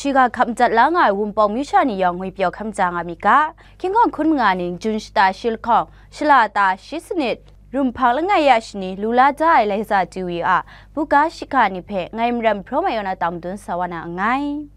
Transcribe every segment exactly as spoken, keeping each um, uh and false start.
Shiga hkap madat la nga ai Wunpawng myu sha ni yawng ngwipyaw hkam ja nga mi ga. Hkying hkawng hkun manga ning Jun shata shi lahkawng, shala ta shi sanit, rum hpang langai ya shani lu la da ai Laiza T V a buga shiga ni hpe ngai Maram Hpraw Mai Yawn a tang madun sa wa na nngai.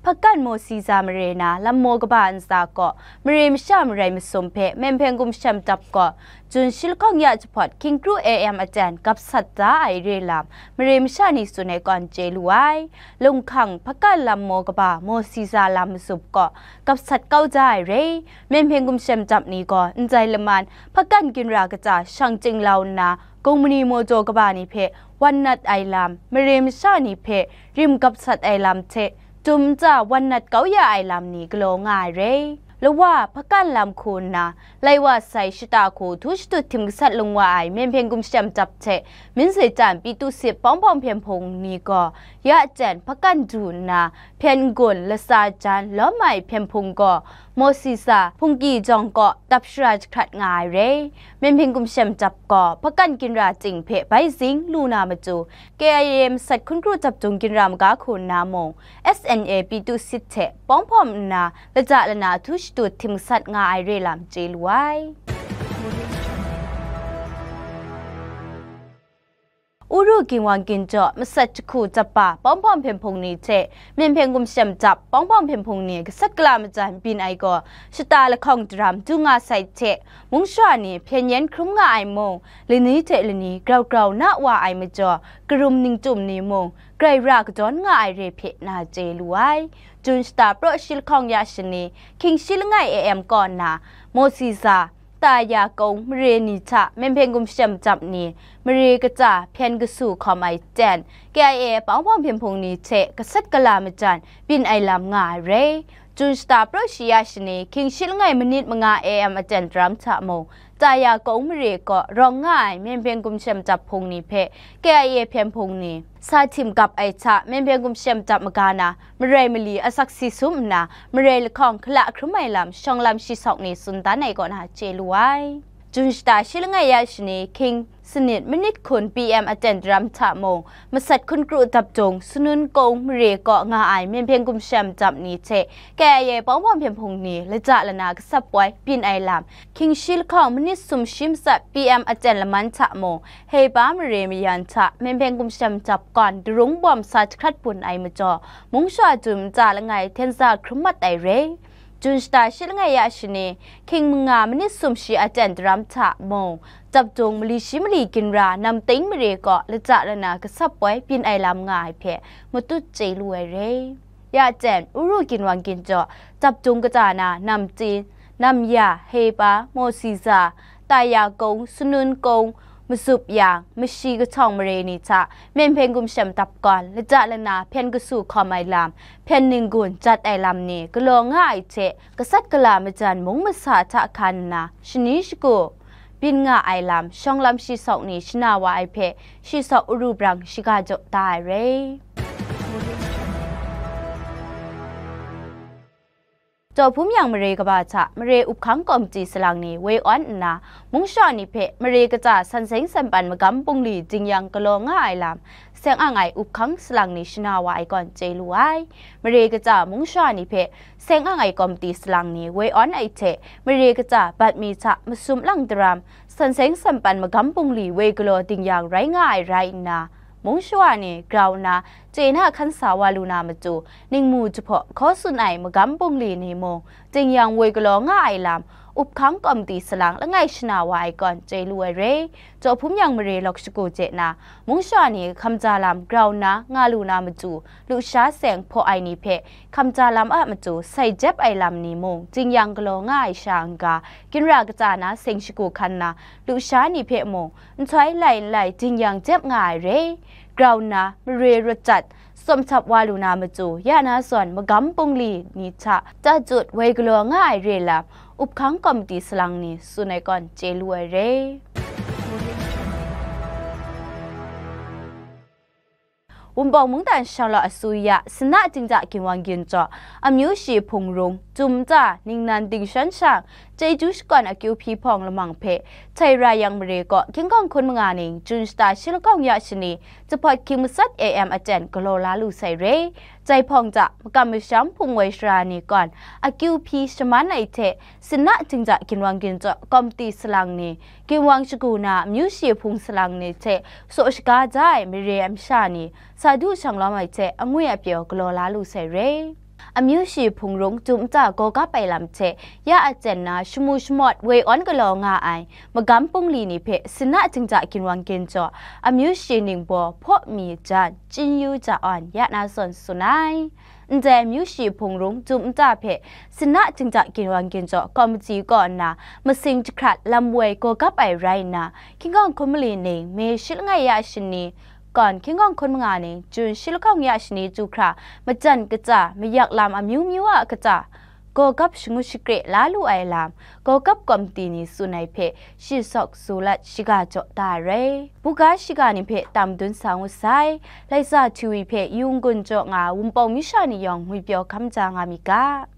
Hpakan Mawsi za mare na Lammaw kaba ntsa kaw mare masha marai masum hpe Myen Hpeng Gumshem Dap gaw Jun shi lahkawng ya jahpawt hkying kru A M aten gap sat da ai re lam mare masha ni tsun ai kawn chye lu ai. Lunghkang Hpakan Lammaw kaba Mawsi za lam masup kaw gap sat kau da ai re. Myen Hpeng Gumshem Dap ni gaw ndai laman Hpakan ginra kata shang chyinglau nna, Gungmani Mawdaw kaba ni hpe wan nat ai lam, mare masha ni hpe rim gap sat ai lam hte, tum nta wan nat kau ya ai lam ni galaw nga ai re. Lawa, Hpakan lam hku nna, lai wa sai shata hku htu shadut htim gasat lung wa ai Myen Hpeng Gumshem Dap hte, Min Zetan Pyithu Sit Pawng Hpawng Hpyen Hpung ni gaw, ya jen Hpakan du nna, hpyen n-gun, latsa jan, lawm ai hpyen hpung gaw, Mawsi za hpungki jawng kaw dap shara jahkrat nga ai re. Myen Hpeng Gumshem Dap gaw Hpakan ginra ting hpe bai zing lu na matu, K I A masat hkun kru dap dung ginra maga hku nna mung, S N A Pyithu Sit hte pawng hpawm nna, lata lana htu shadut htim gasat nga ai re lam chye lu ai. Uru Ginwang Ginjaw, masat jahku japa, Pawng Hpawng Hpyen Hpung ni hte Myen Hpeng Gumshem Dap, Pawng Hpawng Hpyen Hpung ni gasat gala majan byin ai gaw, shata lahkawng daram du nga sai hte, mung shawa ni hpyen yen hkrum nga ai mung, lani hte lani grau grau na wa ai majaw, karum ningtum ni mung, grai ra kadawn nga ai re hpe na chye lu ai. Jun shata praw shi lahkawng ya shani, hkying shi langai A M kaw nna, Mawsi za, Taya Kung mare ni hta Myen Hpeng Gumshem Dap ni mare kata hpyen kasu hkawm ai ten, K I A Pawng Hpawng Hpyen Hpung ni hte gasat gala majan byin ai lam nga ai re. Jun shata praw shi ya shani, hkying shi langai minit manga A M aten daram hta mung, Taya Kung mare kaw rawng nga ai Myen Hpeng Gumshem Dap hpung ni hpe K I A hpyen hpung ni sa htim gap ai hta, Myen Hpeng Gumshem Dap maga na marai mali asak si sum nna, marai lahkawng hkala hkrum ai lam shawng lam shi sawk ni tsun dan ai kaw na chye lu ai. Jun shata shi langai ya shani, hkying sanit minit hkun P M aten daram hta mung, masat hkun kru dap dung Sanun Kung mare kaw nga ai Myen Hpeng Gumshem Dap ni hte K I A Pawng Hpawng Hpyen Hpung ni lata lana gasat poi byin ai lam, hkying shi lahkawng minit sumshi matsat P M aten laman hta mung, Heipa mare mayan hta Myen Hpeng Gumshem Dap kawn darung bawm sa jahkrat bun ai majaw, mung shawa dum nta langai hten za hkrum mat ai re. Jun shata shi langai ya shani, hkying manga minit sumshi aten daram hta mung, dap dung mali shi mali ginra Namting mare kaw lata lana gasat poi byin ai lam nga ai hpe matut chye lu ai re. Ya jen, Uru Ginwang Ginjaw, dap dung kata na Namtin, Namya, Heipa, Mawsi za, Taya Kung, Sanun Kung, Masup Yang, Mashi Kahtawng mare ni hta Myen Hpeng Gumshem Dap kawn lata lana hpyen kasu hkawm ai lam, hpyen ninggun jat ai lam ni galaw nga ai hte, gasat gala majan mung masa hta hkan nna shani shagu byin nga ai lam shawng lam shi sawk ni shana wa ai hpe, shi sawk Uru brang shiga jaw da ai re. Daw Hpum Yang mare kaba hta mare up hkang komiti salang ni woi awn nna, mung shawa ni hpe mare kata san seng san pan magam bungli dingyang galaw nga ai lam, seng ang ai up hkang salang ni shana wa ai kawn chye lu ai. Mare kata mung shawa ni hpe seng ang ai komiti salang ni woi awn ai hte, mare kata bat mi hta masum lang daram, san seng san pan magam bungli woi galaw dingyang rai nga ai rai nna, mung shawa ni grau nna chye na hkan sa wa lu na matu, ningmu jahpaw hkaw tsun ai magam bungli ni mung, dingyang woi galaw nga ai lam, up hkang komiti salang langai shana wa ai kawn chye lu ai re. Daw Hpum Yang mare lawk shagu hte na, mung shawa ni hkamja lam grau nna nga lu na matu, lusha seng hpaw ai ni hpe hkamja lam a matu sai jep ai lam ni mung, dingyang galaw nga ai sha n-ga, ginra kata na seng shagu hkan na, lusha ni hpe mung, nhtoi lai nlai dingyang jep nga ai re. Grau nna, mare rawt jat, tsawm htap wa lu na matu, ya na zawn magam bungli ni hta, ta jut woi galaw nga ai re lam, up hkang komiti salang ni tsun ai kawn chye lu ai re. Wunpawng mungdan shanglawt asuya, Sinna Jingja Ginwang Ginjaw, amyu shi Hpung Rung, Jum Nta, ningnan dingshan shang, Chyeju Shakawn akyu hpyi hpawng lamang hpe, Chai Ra Yang mare kaw, King Kawng hkun manga ning, Jun shata shi lahkawng ya shani, jahpawt hkying matsat A M aten galaw la lu sai re. Jai hpawng hta, makam masham hpung woi sara ni kawn, akyu hpyi shaman ai hte, Sinna Jingja Ginwang Ginjaw Komiti salang ni, Ginwang shagu na amyu shi hpung salang ni hte, saw shaga da ai mare ai masha ni, sa du shang lawm ai hte, angwi apyaw galaw la lu sai re. Amyu shi Hpung Rung Jum Nta gaw gap ai lam hte, ya aten na shamu shamawt woi awn galaw nga ai, magam pungli ni hpe Sinna Jingja Ginwang Ginjaw, amyu shi ningbaw hpaw mi jan, chyin yu ja awn, ya na zawn tsun ai. Ndai amyu shi Hpung Rung Jum Nta hpe Sinna Jingja Ginwang Ginjaw Komiti kaw nna, masing jahkrat lam woi gaw gap ai rai nna, King Kawng hkun mali ning, May shi langai ya shani, kawn King Kawng hkun manga ning, Jun shi lahkawng ya shani chyu hkra, majan kaja, mayak lam amyu myu a kaja, gaw gap shangu shakre la lu ai lam, gaw gap komiti ni tsun ai hpe, shi sawk su lat shiga jaw da ai rai. Buga shiga ni hpe tam dun sa ngut sai, Laisa Htiwi hpe Yawng Gun jaw nga Wunpawng myu sha ni yawng ngwipyaw hkam ja nga mi ga.